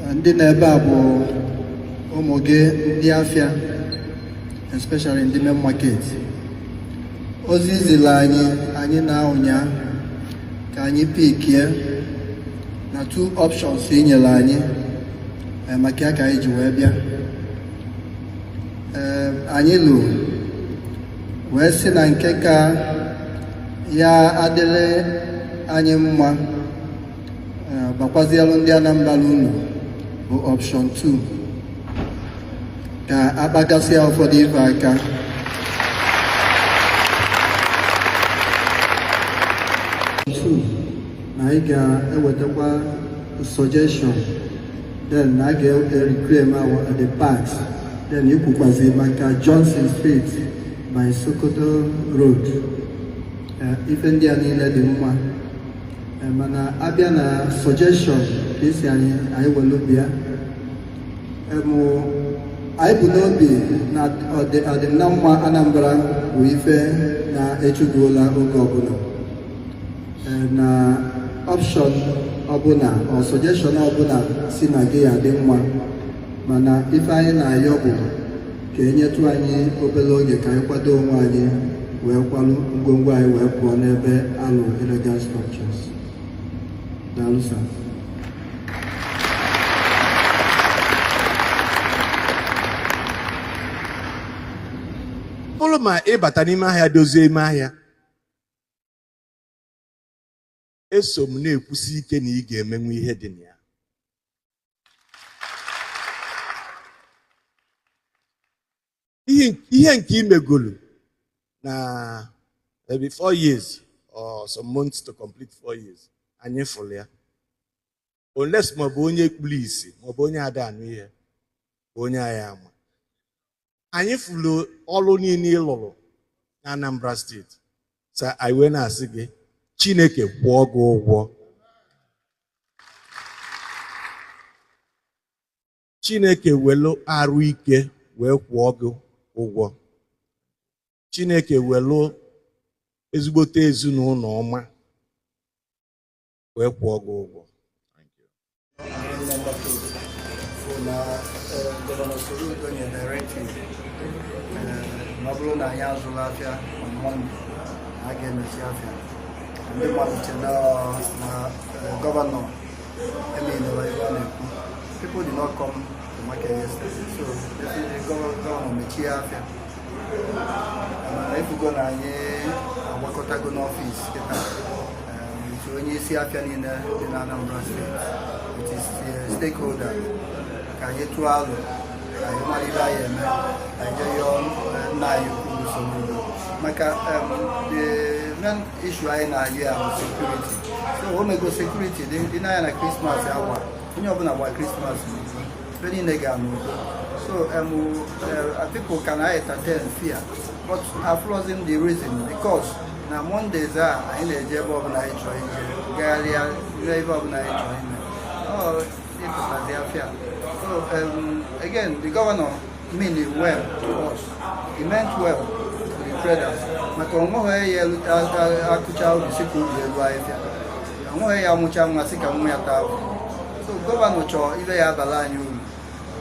Ndị nọ ebe a bụ ụmụ gị ndị afịa, especially ndị main market. Ozi ziri anyị, anyị na ụnyaa ka anyị pickie na two options i nyere anyị, maka ya ka anyị ji wee bịa. Anyị lụ wee sị na nke ka ya adịrị anyị mma, bakwazielu ndị Anambra unu bụ option 2, ka akpagasịa ụfọdụ ife aka. Two, na anyị ga-ewetakwa suggestion, then na a ga-reclaim our the parks, then ikwukwazi maka Johnson Street by Sokoto Road. Ife ndị a niile dị mma. Mana abịa na suggestion ka esi anyị anyị welu bịa. Anyị bụ n'obi na ọdịm na mma Anambra bụ ife na-echugola oge ọbụla. Na option ọbụla or suggestion ọbụla si na gị ya dị mma, mana ife anyị na-ayọ bụ ka enyetụ anyị obere oge ka anyị kwado onwe anyị wee kwalụ ngwongwo anyị wee pụọ n'ebe alụ illegal structures. Daalụ sir. Bụrụ ma ịbata n'ime ahịa, dozie ime ahịa, eso m na-ekwusi ike na ị ga-emenwu ihe dị na ya. Ihe nke imegolu na maybe 4 years or some months to complete 4 years, anyị fụrụ ya, unless ma ọ bụ onye kpuru isi ma ọ bụ onye ada anụ ihe bụ onye anyị ama. Anyị fụrụ ọrụ niile ị lụrụ na Anambra Steeti sa. Anyị wee na-asị gị, Chineke kwụọ gị ụgwọ. Chineke welu arụ ike wee kwụọ gị ụgwọ. Chineke welu ezigbote ezinụlọ ọma wee kwụọ gị ụgwọ. Number two, bụ na Gọvanọ Soludo nye directive na ọ bụrụ na anyị azụla afịa on Monday, a ga-emesi afịa. Ndị mmadụ che na gọvanọ emeghịnara ebe ọ na-ekwu. People did not come to market yesterday, so definitely gọvanọ mechie afịa. Mana efugo na anyị agbakọtago n'ọfịs kịta with onye isi afịa niile dị na Anambra Steeti, with his stakeholders, ka anyị tụọ alụ, ka anyị mara ibe anyị eme, ka anyị jee yọọ nna anyị ukwu Soludo, maka the main issue anyị na-ayọ ya bụ security. So o mego security dị n'anya na Christmas agba, onye ọbụla gba Christmas n'udo, ebe niile ga n'udo. So people can entertain fear, but afụrọzi the reason, because na Mondays a anyị na-eje ebe ọbụla anyị chọrọ ije, gagharịa, mee ebe ọbụla anyị chọrọ ime, ọ ịpụtazi afịa. So again, the governor mean it well to us. He meant well to the traders, maka onweghị ya akụcha obi si ka obi elu ahịfịa, onweghị ya amụcha nwa sị ka nwa ya taa afọ. So gọvanọ chọrọ ibe ya abala anyị uru.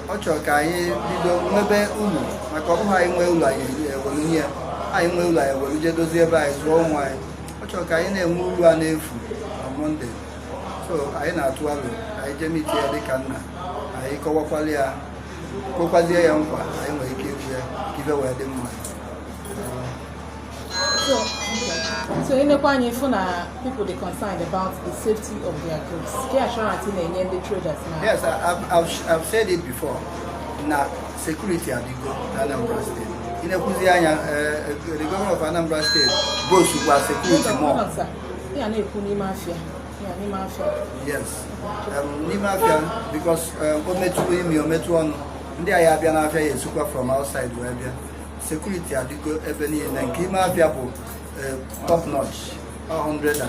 Ọ chọrọ ka anyị bido nwebe uru, maka ọ bụghị anyị nwee ụlọ, anyị ewelu nye ya. Anyị nwee ụlọ, anyị ewelu jee dozie ebe anyị, zụọ ụmụ anyị. Ọ chọrọ ka anyị na-enwe uru a na-efu na Monday. So anyị na-atụ alo ka anyị jee meet ya dịka nna anyị, kọwakwala ya, kwekwazie ya nkwa anyị nwere ike ikwu ya ka ife wee dị mma. So ịnekwa anyị fụ na people dey concerned about the safety of their goods. Ke assurance ị na-enye ndị traders na? Yes, I've said it before na security adịgo na Anambra State. Ị na-ekwuzi anya, the governor of Anambra State boastkwa security more. Hold on, sir. Ya na-ekwu n'ime afịa. Ya n'ime afịa. Yes, n'ime afịa, because o metụ imi, o metụ ọnụ, ndị agha abịa n'afịa ya esukwa from outside wee bịa. Security adịgo ebe niile. Nke ime afịa bụ top notch, 110%.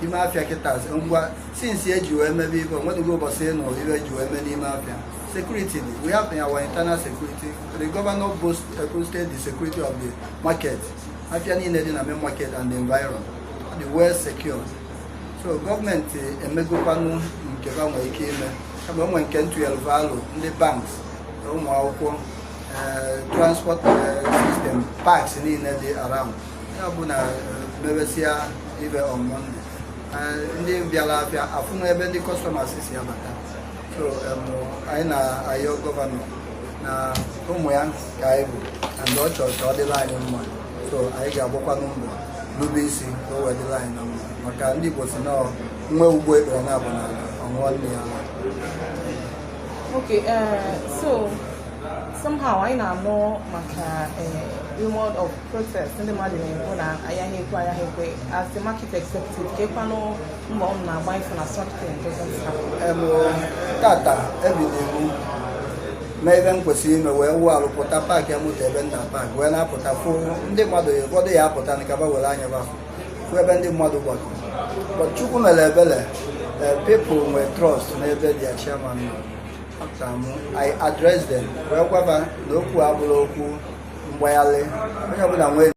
Ime afịa kịta ngwa, since eji wee mebe ibe, onwedịgo ụbọchị ịnụ ibe eji wee mee n'ime afịa. Security dị. We have our internal security. The governor boosted the security of the market. Afịa niile dị na main market and the environ dị well secured. So gọọmenti emegokwanụ nke ha nwere ike ime, kama onwe nke ntụnyere valụ ndị banks, ụmụ akwụkwọ, transport system, parks niile dị around ya bụ na mebesịa ibe on Monday, ndị bịara afịa afụnụ ebe ndị customers si abata. So anyị na-ayọ gọvanọ na ụmụ ya ka anyị bụ, and ọ chọrọ ka ọ dịla anyị mma. So anyị ga-agbakwanụ mbọ rube isi ka o wee dịla anyị na mma, maka ndị Igbo si na nwe ugbo ekpere na abụ n'ala ọṅụọ nne ya. Okay, so somehow anyị na-anụ maka rumor of protest, ndị mmadụ na-ekwu na ayaghị ekwe, ayaghị ekwe. As the market executive, kekwanụ mbọ m na-agba ịfụ na such thing doesn't happen? Tata ebido m mee ebe m kwesịrị ime, wee wụọ alụ pụta park ya moto ebe m na park wee na-apụta, fụ ndị mmadụ. Ụfọdụ ya apụta na kaba were anya ba fụ ebe ndị mmadụ gbakọ. But Chukwu mere ebele, people nwere trust n'ebe their chairman nọ. After m I address them wee gwaba na okwu abụrụ okwu mgbaghalị, onye ọbụla nwee